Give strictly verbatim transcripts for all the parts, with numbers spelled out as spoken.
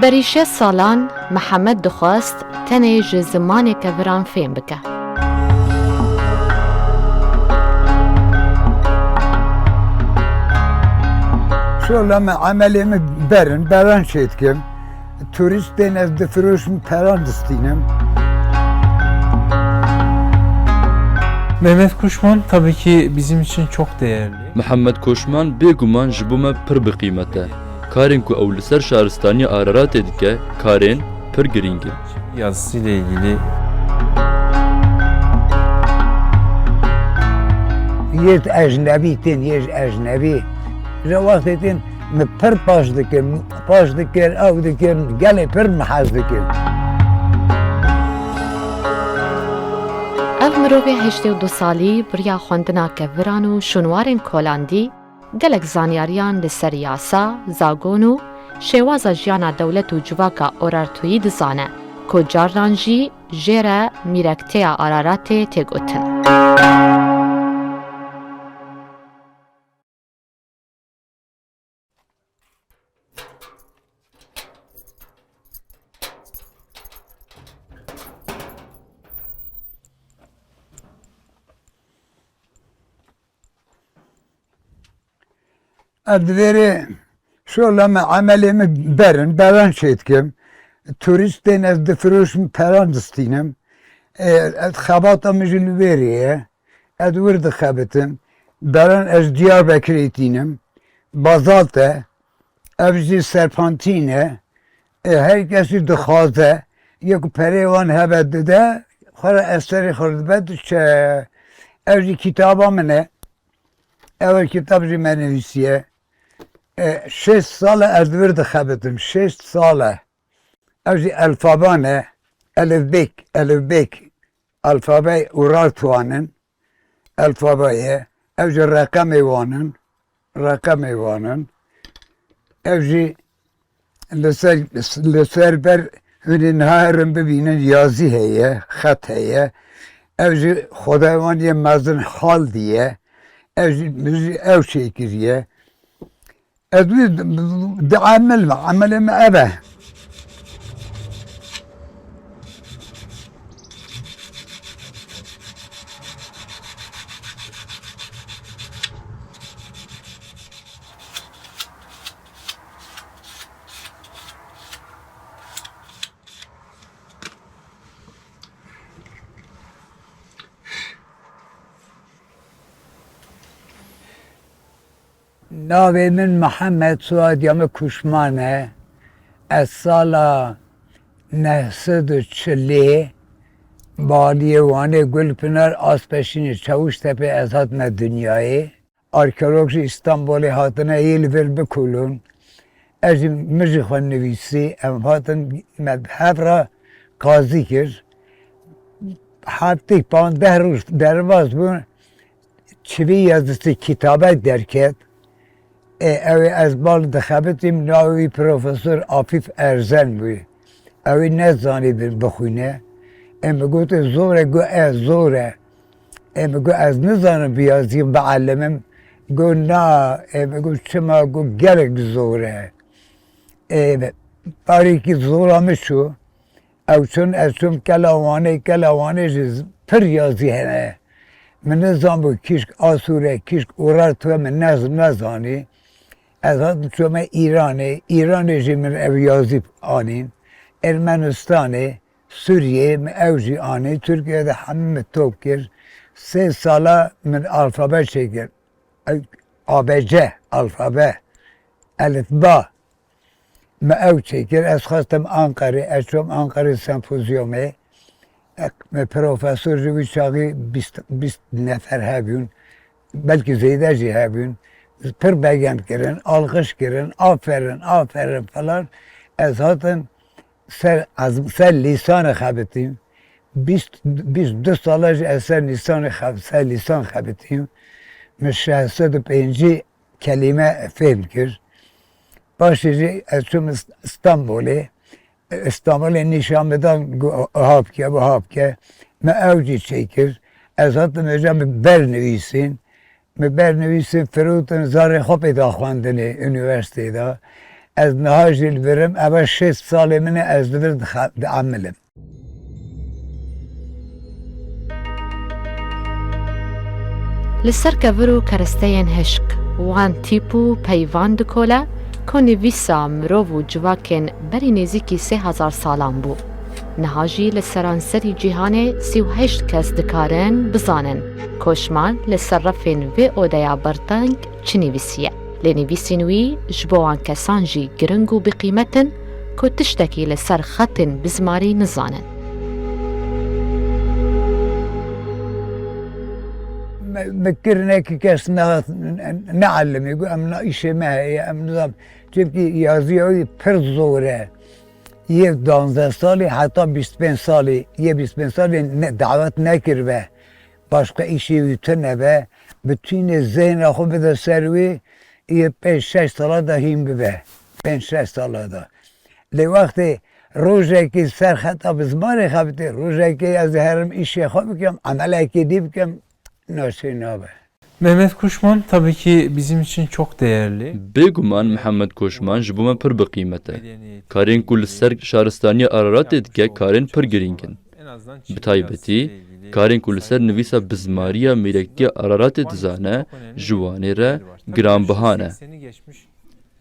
Berî şêst salan Mihemed dixwest tenê ji zimanê keviran fêm bike. Şola me emelê min berin, beran çêdikim. Turîstên ez difiroşim, peran distînim. Mehmet Kuşman tabii ki bizim için çok değerli. Mihemed Koşman bêguman ji bo me pir bi qîmet e. Karên ku ew li ser şaristaniya Araratê dike, karên pir girîng in. Yazısıyla ilgili. Yê ecnebî tên, yê ecnebî. Ji wextê tên min pir paş dikir, paş dikir, ew dikir, gelê pir min hez dikir. Ev mirovê heştê û du salî bi riya xwendina keviran û şûnwarên kolandî gelek zanyariyan li ser yasa, zagon û şêwaza jiyana dewlet û civaka Orartuyî dizane, ku carnan jî jê re mîrekteya Araratê tê gotin. Ez divêrê şola me emelê min berin, beran çêdikim. Turîstên ez difiroşim, peran distînim. E, ez xebata min jî li vêrê ye. Ez wir dixebitim. Beran ez Diyarbekirê tînim. Bazalt e. Ev jî serpantîn e. E, her kes jî dixwaze. Yek perê wan hebe dide, xwe re eserê xwe dibe diçe. Ev jî kitaba min e. Ew kitab jî me nivîsiye. E, şêst sal e ez vir dixebitim. Şêst sal e. Ev jî elfaban e. Elifbêk, elifbêk. Alfabeyê Urartuan in. Elfabe ye. Ev jî reqemê wan in. Reqemê wan in. Ev jî li ser, li ser ber hûn ê niha herin bibînin, yazî heye, xet heye. Ev jî xwedayê wan yê mezin Haldî ye. Ev jî, min jî ew çêkiriye. Ez wî di, di, di emel me, emelê me ev e. Navê min Mihemed, soyadiya min Kuşman e. Ez sala neh sed û çilê baliyê Wanê Gulpinar Aspeşînê Çavuştepê ez hatime dinyayê. Arkeolog jî Îstanbulê hatine yê li vir bikulin. Ez jî, min jî xwe nivîsî, em hatin me bi hev re qazî kir. Heftê pandeh roj derbas bûn, çivî yazisi kitabek derket. Ê, ew ê ez bal dixebitîm, navê wî Profesor Afîf Erzen bû. Ew ê nezanî bi-, bixwîne. Ê, min gote, zor e, got, e, zor e. Ê, min got, ez nizanim bi yazî biellimim. Got, na. Ê, min got, çima? Got, gelek zor e. Ê, parêkî zora min çû. Ew çûn, ez çûm Kela Wanê, Kela Wanê jî z-, pir yazî hene. Min nizanbû kîşk Asûr e, kîşk Urartu e, min nez-, nezanî. Ez hatim çûme Îranê, Îranê jî min ev yazî anîn. Ermenistanê, Sûriyê min ew jî anî, Tirkiyê de hemî min top kir. Sê sala min alfabe çêkir. Ew A B C alfabe, elifba. Me ew çêkir, ez xwestim Anqerê, ez çûm Anqerê sempozyumê. Ek-, me profesor ji wî çaxî bîst, bîst nefer hebûn, belkî zêde jî hebûn. Pir begend kirin, alqış kirin, aferin, aferin falan. Ez hatim ser, ez ser lîsanê xebitîm. Bîst, bîst du sala jî ez ser lîsanê xeb-, ser lîsan xebitîm. Min şeş sed û pêncî kelîme fêm kir. Paşê jî ez çûm Ist-, Stenbolê. Stenbolê nîşan min dan, got, "Aha bike, aha bike." Me ew jî çêkir. Ez hatim hêja min bernivîsîn. Min bernivîsîn, firotin zarê xwe pê da xwendinê unîversîtê de. Ez niha jî li vir im, eve şêst salê min e, ez li vir dixe-, diemilim. Li ser kevir û keristeyên hişk, wan tîp û peyvan dikole, ku nivîsa mirov û civakên berî nêzîkî sê hezar salan bû. Niha jî li seranserî cîhanê sî û heşt kes dikarin bizanin, Koşman li ser refên vê odeya berteng çi nivîsiye. Lê nivîsên wî ji bo wan kesan jî giring û biqîmet in ku tiştekî li ser xetên bizmarî nizanin. Me, me kirinekî kes ne, neelimî, got, em na îşê me heye, em nizam. Çimkî yaziya wî pir zor e. Yê danzdeh salî heta bîst pênc salî, yê bîst pênc salî ne, dawet nekiribe. Başqa îşê wî tune be. Bi tînê zehna xwe bide ser wî, yê pênc şeş sala de hîn bibe. Pênc şeş sala de. Lê wextê rojekê ser xeta bizmarê xebitê, rojekê ez ê herim îşê xwe bikim, emelekê dî bikim, naşê nabe. Mehmet Kuşman tabii ki bizim için çok değerli. Bêguman Mihemed Koşman ji bo me pir bi qîmet e. Karên ku li ser şaristaniya Araratê dike karên pir girîng in. Bi taybetî, karên ku li ser nivîsa bizmariya mîrektiya Araratê dizane, ji wanê re giranbiha ne.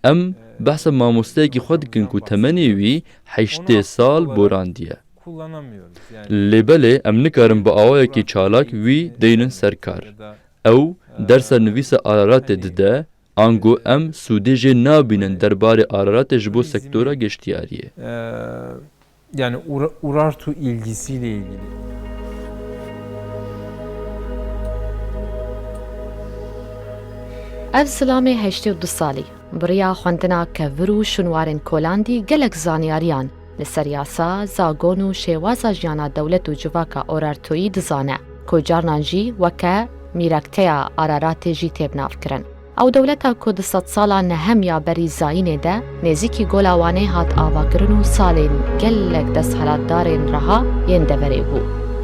Em behsa mamosteyekî xwe dikin ku temenê wî heştê sal borandiye. Lê belê em nikarin bi awayekî çalak wî deynin ser kar. Ew dersa nivîsa Araratê dide, ango em sûdê jê nabînin derbarê Araratê ji bo sektora geştiyariyê. Yani Ur- Urartu ilgisiyle ilgili. Ev zilamê heştê û du salî bi riya xwendina kevir û şûnwarên kolandî gelek zanyariyan li ser yasa, zagon û şêwaza jiyana dewlet û civaka Orartoyî dizane, ku carnan jî weke mîrekteya Araratê jî tê bi nav kirin. Ew dewleta ku di sedsala nehemya berî zayînê de nêzîkî Gola Wanê hat avakirin û salên gelek desthilatdarên reha yên deverê bû.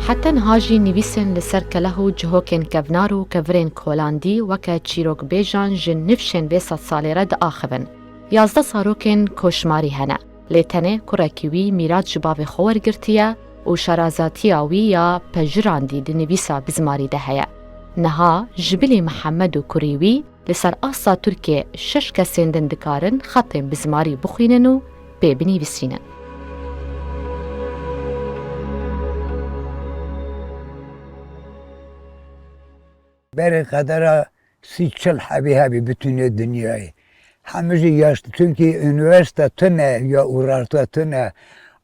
Heta niha jî nivîsên li ser keleh û cihokên kevnar û kevirên kolandî weke çîrokbêjan ji nifşên vê sedsalê re diaxivin. Yazdeh zarokên koşmarî hene, lê tenê kurekî wî mîrat ji bavê xwe wergirtiye û şarazatiya wî ya pejirandî di nivîsa bizmarî de heye. Niha ji bilî Mihemed û kurî wî, li ser asta Tirkiyê şeş kesên din dikarin xetên bi zimarî bixwînin û pê binivîsînin. Berê qedera sî çil hebî hebî bütünê dinyayê. Hemû jî yaş, çunkî unîversîte tune ya Urartu tune,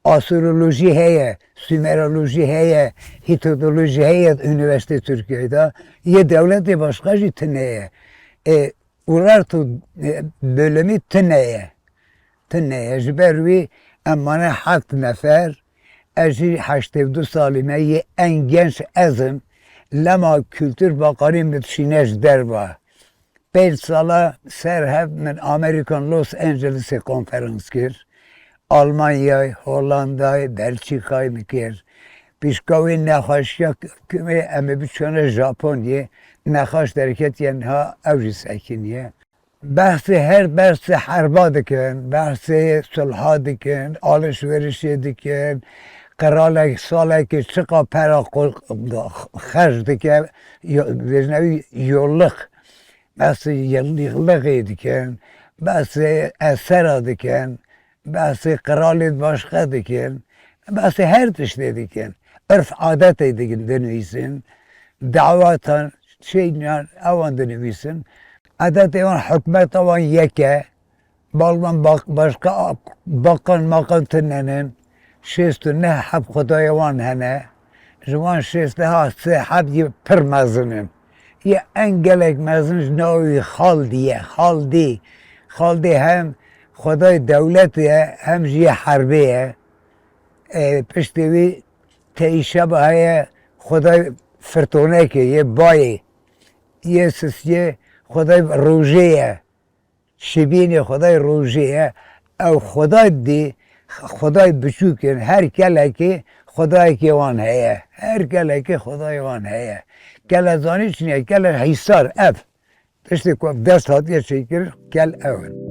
Asûrolojî heye, Sumerolojî heye, Hîtodolojî heye unîversîtê Tirkiyeyê de, yê dewletê başqa jî tune ye. Ê, Urartu, e, bölümî tune ye. Tune ye. Ji ber wî em mane heft nefer, ez jî heştê û du salî me, yê en genç ez im. Lema Kultur Bakanî min dişîne ji derve. Pênc sala ser hev min Amerîkan Los Angelesê konferans kir. Almanyayê, Hollandayê, Belçîkayê min kir. Pişka wê nexweşiya kumê em ê biçûne Japonyê, nexweş derketiye niha ew jî sekiniye. Behsê her behsê herba dikin, behsê sulha dikin, alişverişê dikin, qiralek salekê çiqa pera xerc dike, vêjnewî yollix, behsê yollixê dikin, behsê esera dikin, behsê qiralê başqa dikin, behsê her tiştê dikin. Irf adetê dikin, dinivîsin. Dawatan, şeyyan, ewan dinivîsin. Adetê wan, hikmeta wan yek e. Balman bak-, başqa ak-, bakan makan tune ne. Şêst û neh heb xwedayê wan hene. Ji wan şêst û neh sê heb yê pir mezin in. Yê en gelek mezin ji navê wî Xaldî ye. Xaldî. Xaldî hem xwedayê dewletê ye, hem jî yê herbê ye. E, piştê wî Teîşeba heye, xwedayê firtonekê yê bayê. Yê sisiyê xwedayê rojê ye. Şibînê xwedayê rojê ye. Ew xwedayê dî, xwedayê biçûk in. Her kelekê xwedayekê wan heye. Her kelekê xwedayê wan heye. Kele zanî çi ne? Kele hîsar ev. Tiştê ku ev dest hatiye çêkirin, kel ew in.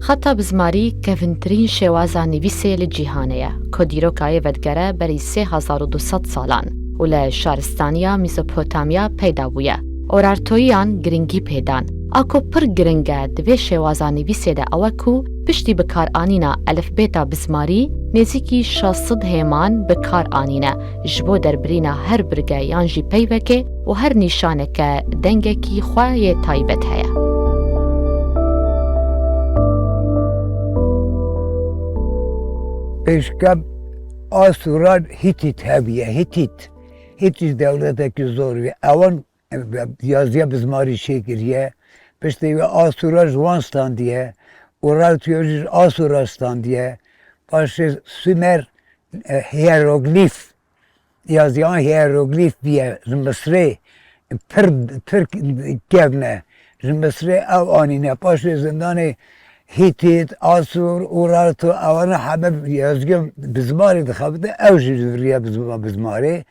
Xeta bizmarî kevintirîn şêwaza nivîsê li cîhanê ye, ku dîroka wê vedigere berî sê hezar û du sed salan û li şaristaniya Mezopotamya peyda bûye. Orartoyiyan giringî pê dan. A ku pir giring e di vê şêwaza nivîsê de ew e ku piştî bikaranîna elifbêta bizmarî, nêzîkî şeş sed hêman bi kar anîne, ji bo derbirîna her birge yan jî peyvekê û her nîşaneke dengekî xwe yê taybet heye. Pêşkem Asûran Hîtît hebûye, Hîtît. Hîtît dewletekî zor bûye. Ewan yaziya bizmarî çêkiriye. Piştî wê Asûra ji wan standiye. Urartiyo jî ji Asûra standiye. Paşê Sumer, e, hieroglîf, yaziyan hieroglîf bûye ji Misrê. Pir, pir kevn e. Ji Misrê ew anîne. Paşê zindanê Hîtît, Asûr, Urartu, ewana heme yaziya bizmarî dixebite. Ew jî ji vir re bizma-, bizmarê.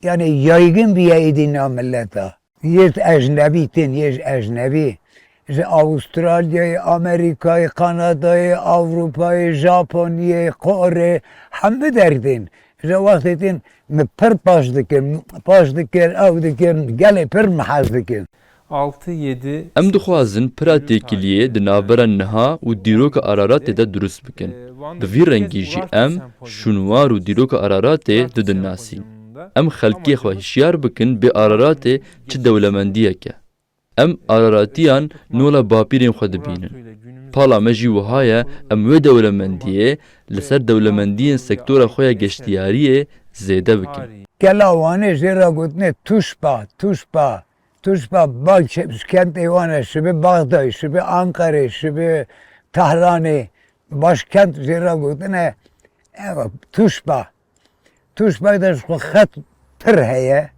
Yani yaygın bûye êdî nav mileta. Yê ecnebî tên, yê ji ecnebî. Ji Avustralyayê, Amerîkayê, Kanadayê, Ewropayê, Japoniyê, Korê, hemû derg tên. Ji wextê tên min pir paş dikin, paş dikin, ew dikin, gelê pir min hez dikin. Altı yedi. Em dixwazin pira têkiliyê di navbera niha û dîroka Araratê de dirust bikin. Bi vî rengî jî em şûnwar û dîroka Araratê didin nasîn. Em xelkê xwe hişyar bikin bê Araratê çi dewlemendiyek e. Em Araratiyan nola bapîrên xwe dibînin. Pala me jî wiha ye, em wê dewlemendiyê li ser dewlemendiyên sektora xwe ya geştiyariyê zêde bikin. Gela Wanê jê re gotine tuşba, tuşba. Tuşba bal çe-, kentê wan e, şibê Baxdayê, şibê Anqerê, şibê Tehranê, başkent jê re gotine, ewa, tuşba. Tuşba de ji xwe xet pir heye,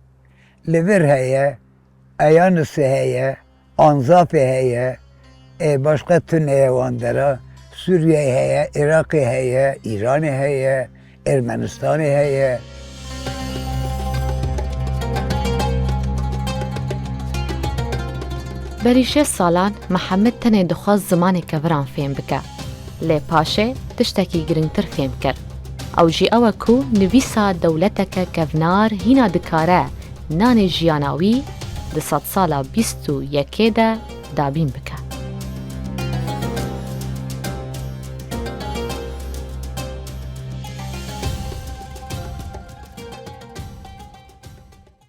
li vir heye, Eyanisê heye, Anzafê heye, ê başqa tune ye wan dera, Sûriyeyê heye, Iraqê heye, Îranê heye, Ermenistanê heye. Berî şêst salan Mihemed tenê dixwest zimanê keviran fêm bike. Lê paşê tiştekî girîngtir fêm kir. Ew jî ew e ku nivîsa dewleteke kevnar hîna dikare nanê jiyana wî di sedsala bîst û yekê de dabîn bike.